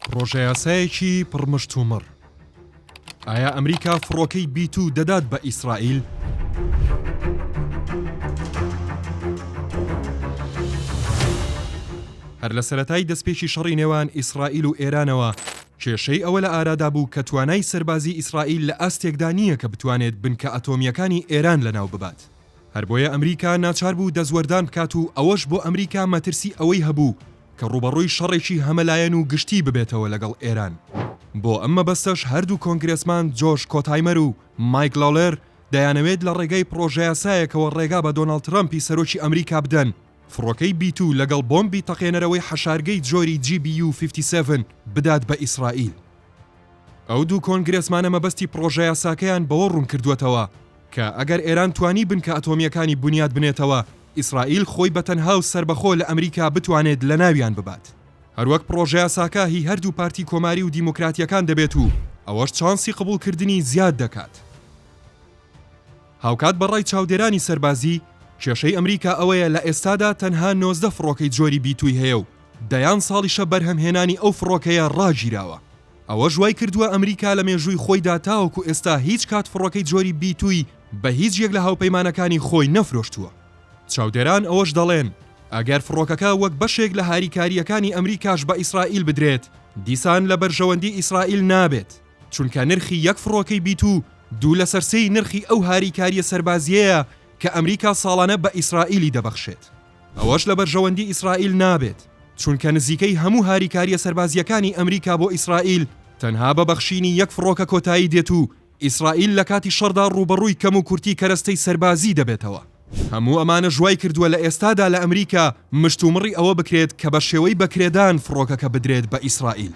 پڕۆژەیاسایەکی پڕ مشتومڕ. ئایا ئەمریکا فڕۆکەی بی تو دەدات بە ئیسرائیل؟ هەر لە سەرەتای دەستپێکی شەڕی نێوان ئیسرائیل و ئێرانەوە، کێشەی ئەوە لە ئارادا بوو کە توانای سەربازی ئیسرائیل لە ئاستێکدا نییە کە بتوانێت بنکە ئەتۆمییەکانی ئێران لەناو ببات. هەر بۆیە ئەمریکا ناچار بوو دەستوەردان بکات و ئەوەش بۆ ئەمریکا مەترسی ئەوەی هەبوو کە ڕووبەڕووی شەڕێکی هەمەلایەن و گشتی ببێتەوە لەگەڵ ئێران. بۆ ئەم مەبەستەش هەردوو کۆنگرێسمان جۆش کۆتایمەر و مایک لاولەر دەیانەوێت لە ڕێگای پڕۆژەیاسایەکەوە ڕێگا بە دۆناڵد ترەمپی سەرۆکی ئەمریکا بدەن فڕۆکەی بی تو لەگەڵ بۆمبی تەقێنەرەوەی حەشارگەی جۆری جی بی یو 57 بدات بە ئیسرائیل. ئەو دوو کۆنگرێسمانە مەبەستی پڕۆژەیاساکەیان بەوە ڕوونکردووەتەوە کە ئەگەر ئێران توانی بنکە ئەتۆمییەکانی بونیاد بنێتەوە، ئیسرائیل خۆی بە تەنها و سەربەخۆ لە ئەمریکا بتوانێت لەناویان ببات. هەروەک پڕۆژەیاساکە هی هەردوو پارتی کۆماری و دیموکراتییەکان دەبێت و ئەوەش چانسی قبوڵکردنی زیاد دەکات. هاوکات بە ڕای چاودێرانی سەربازی، کێشەی ئەمریکا ئەوەیە لە ئێستادا تەنها 19 فڕۆکەی جۆری بی توی هەیە و دەیان ساڵیشە بەرهەمهێنانی ئەو فڕۆکەیە ڕاگیراوە. ئەوەش وای کردووە ئەمریکا لە مێژووی خۆیدا تاوەکو ئێستا هیچ کات فڕۆکەی جۆری بی توی بە هیچ یەک لە هاوپەیمانەکانی خۆی نەفرۆشتووە. چاودێران ئەوەش دەڵێن، ئەگەر فڕۆکەکە وەک بەشێک لە هاریکارییەکانی ئەمریکاش بە ئیسرائیل بدرێت، دیسان لە بەرژەوەندی ئیسرائیل نابێت، چونکە نرخی یەک فڕۆکەی بی تو دوو لەسەر سێی نرخی ئەو هاریکارییە سەربازییەیە کە ئەمریکا ساڵانە بە ئیسرائیلی دەبەخشێت. ئەوەش لە بەرژەوەندی ئیسرائیل نابێت، چونکە نزیکەی هەموو هاریکارییە سەربازییەکانی ئەمریکا بۆ ئیسرائیل تەنها بە بەخشینی یەک فڕۆکە کۆتایی دێت و ئیسرائیل لە کاتی شەڕدا ڕووبەڕووی کەموکورتی کەرەستەی سەربازی دەبێتەوە. هەموو ئەمانەش وای کردووە لە ئێستادا لە ئەمریکا مشتومڕی ئەوە بکرێت کە بە شێوەی بەکرێدان فڕۆکەکە بدرێت بە ئیسرائیل.